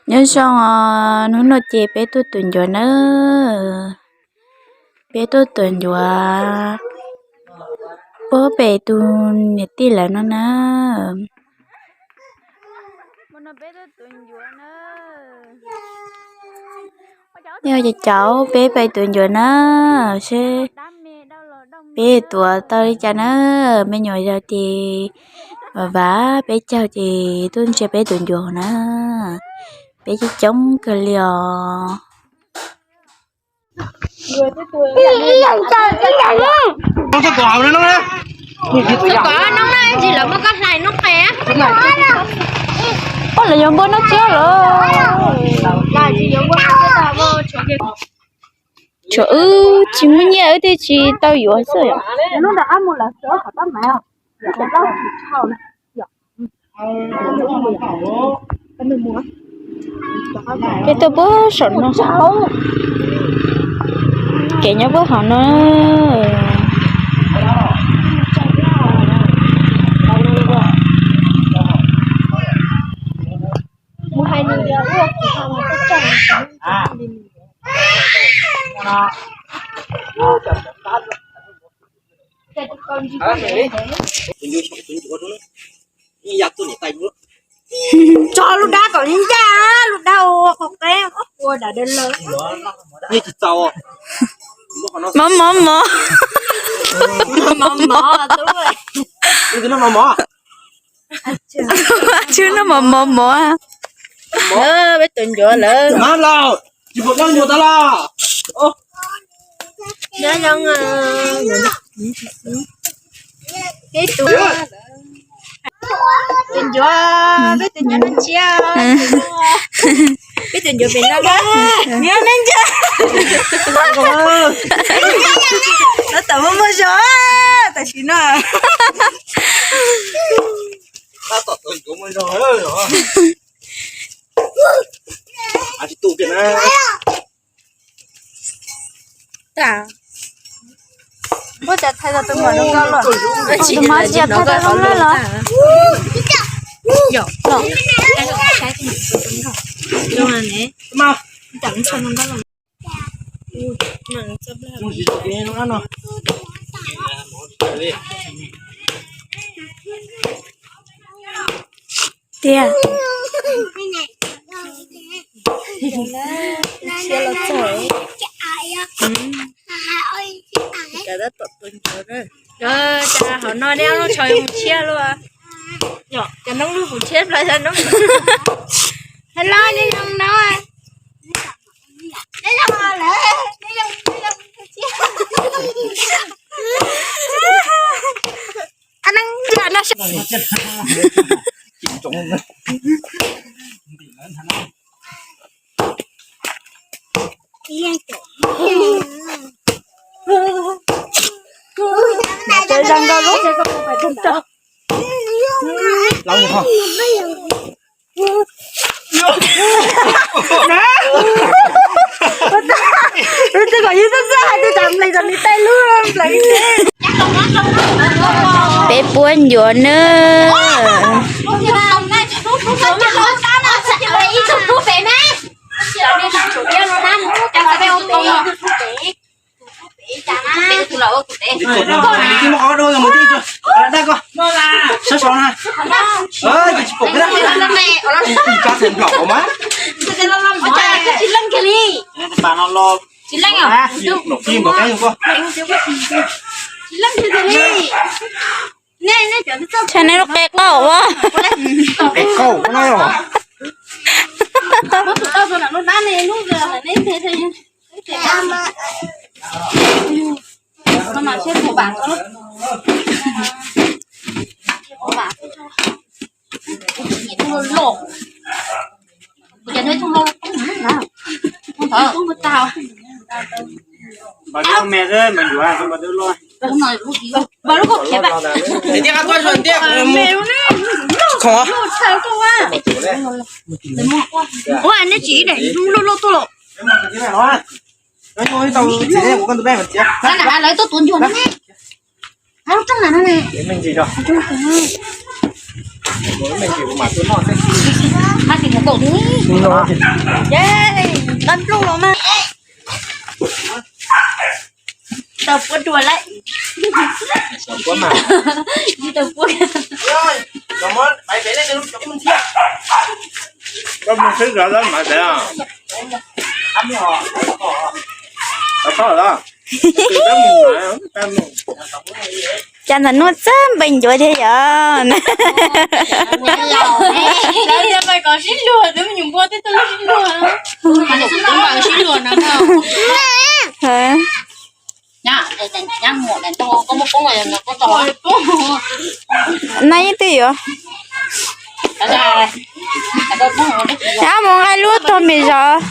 Nyob zoo os, hnub no ces peb tuaj tua ncuav nawb. Peb tuaj tua ncuav puag pem tus niam tij lawv no na. Yog cov caum peb pais tua ncuav na, seb peb tuav tau li cas na. Me nyuam yaus ces vam vam peb caug ces tuaj ntsia peb tua ncuav na. Peb coob coob kawg li os. Oj, lawv yuav npua noj tsiab lawm. Tshuav wb tsis muaj nyiaj wb thiaj tsis tau yuav xwb. Peb tuaj puag saum no, kev nyob puag hauv no. Tso lub dab kom ncaj, lub dab ua qhov qeb ua dam de lawm. Mov mov mov. Mov mov. Tswb no mov mov mov. Peb tus ncuav lawm. Tsis pom dab ncuav tas los. Nyob zoo, peb tus, tus ncuav, peb tus ncuav noj tsiab. Peb tus ncuav pem no, nyob neb ntsia. Lawv tam muaj muaj zog tam sim no. Ua cas thaij tau tus muam zoo nkauj los? Tus muam tsis yog thaij tau zoo nkauj los? Tiag. Tsiab los txog. Cas tab tom tua ncuav na. Cas hauv no neb ob lub tsho mus tshiab luaj. Cas noob lub mus tshiab plaws noob. Hello, neb zoo no. Neb zoo lawm, neb zoo, neb zoo. Peb puab ncuav nawb. Tshaj nej lub qe qaub ua. Ua, nej tsis ib daim loj loj tuaj los. Lawv tuaj tuav ncuav no ne. Hab tis mus Nqa nplooj los mas. Tau puab dua lawm. Tau puab. Cas ntawm nuj txawj npeeg ncuav thiab yom. Nai ib twb yuav. Ab, mus nqa lub tog me zos.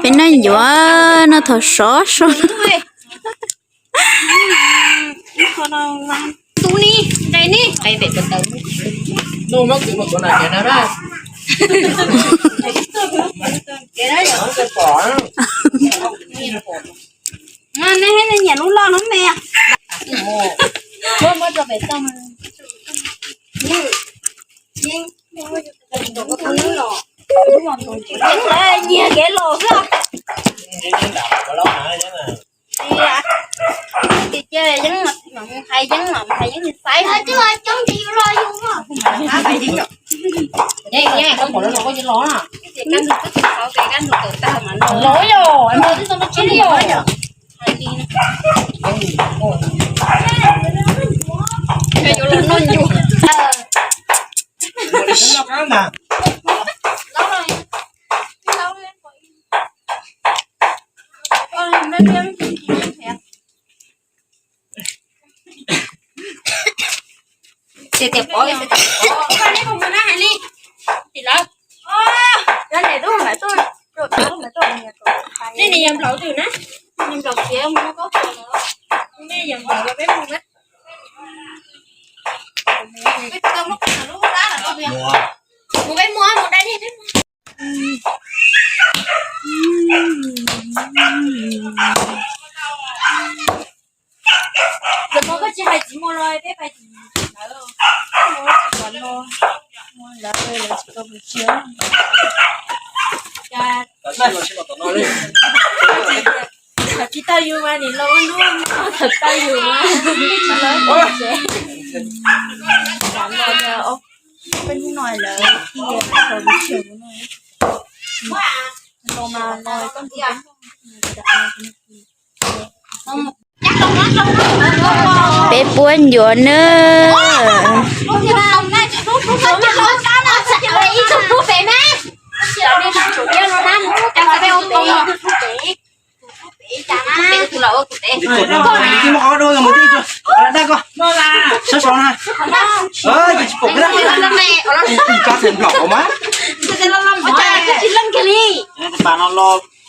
Peb noj ncuav noj thaum sov sov. Nej nyiam lub loj lub me. Nyiam kev los xwb. Ces yeeb mas hais yeeb mas hais yeeb tsis xaiv. Los yog, los yog. Tias tias pov, tias tias pov. Nej yog nplaum twg na? Yog nplaum kiag mus no koj, nej yog nplaum los peb mus na. Mus peb mus, mus dai nej peb mus. Zaum no koj tsis hais txiv muag los peb pais txiv ntawd, muag tsis kom no, muag lawv lawv tsis tau pus tsia. Cas tsis tau yus mas nim no ua hnub no thaum tau yus mas tsis tau pus tsia. Peb hnub no lawv tias tau pus tsia no. Peb puab ncuav nawb.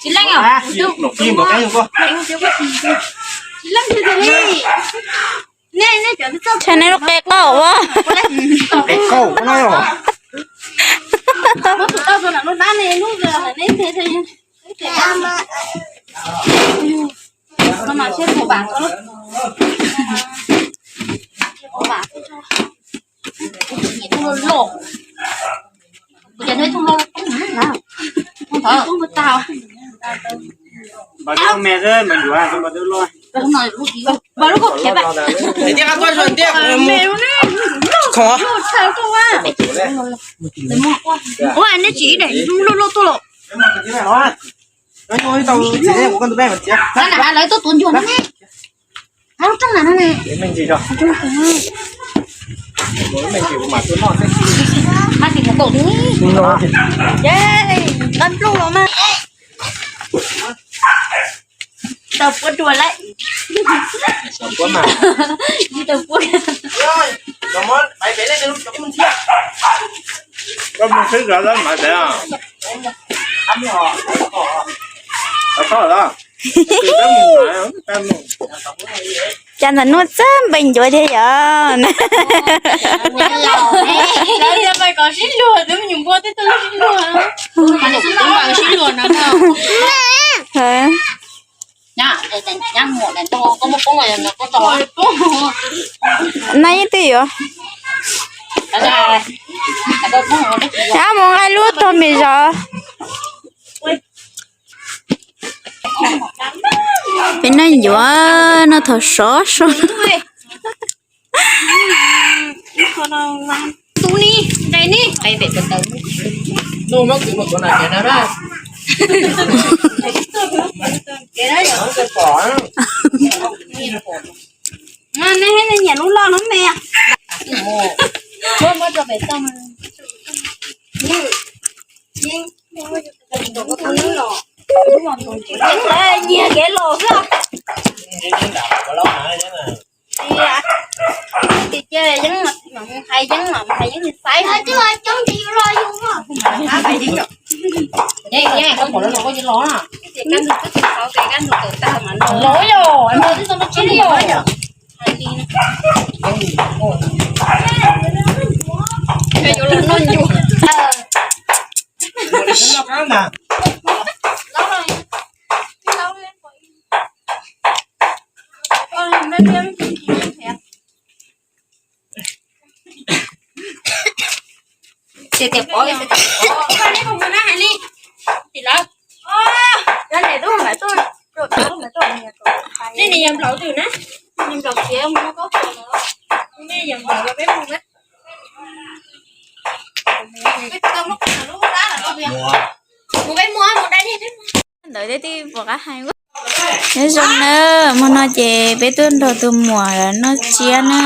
Tsis leej os. Tsis leej li. Tshaj nej lub qe qaub ua. Qe qaub no yog. Ua nej tsis ib daim loj loj tuaj los. Lawv tuaj tuav ncuav no ne. Hab rooj na no ne. Hab tim mus kaum twg. Nqa nplooj los mas. Tau puab dua lawm. Tau puab. Cas ntawm nuj txawj npeeg ncuav thiab yom. Nai ib twb yuav. Ab, mus nqa lub tog me zos. Peb noj yuav noj thaum sov sov. Nej nyiam lub loj lub me. Nyiag kev los xwb. Tias yeeb, hais yeeb, hais yeeb xaiv. Los yog, los yog. Tias tias pov, tias tias pov. Tim lawv. Nej niam yog nplaum twg na? Yog nplaum kiag mus noj koj puas lawm. Nej yog nplaum los peb mus na. Mus peb mus, mus dai. Ntawd thiaj li puas qab hais. Nyob zoo na, hmo no ces peb tuaj nrog tus muam lawv noj tsiab na.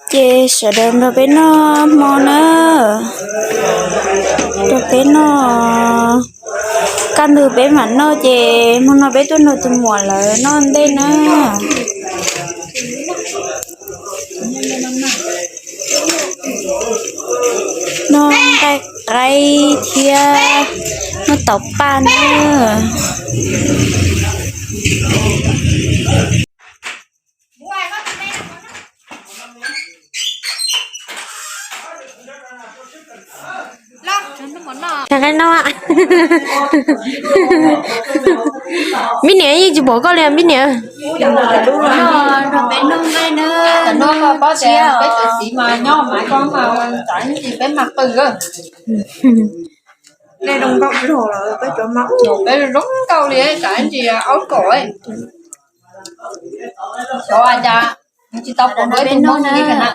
Ces sawv daws nrog peb noj hmo na, nrog peb noj, kaj ntug peb mam noj ces hmo no peb tuaj nrog tus muam lawv noj ntej na. Noj nqaij qaib thiab noj tauv paj na. Noj, Mib niam yeej tsis pom koj li Mib niam. Peb noj nqaij na, peb cov txiv mas nyob mas koj mas tsis peb mas qw. Peb zoo nkauj li tsam ntsis aub kaum. Xyov cas tsis tau pom ib tug Hmoob li ka na.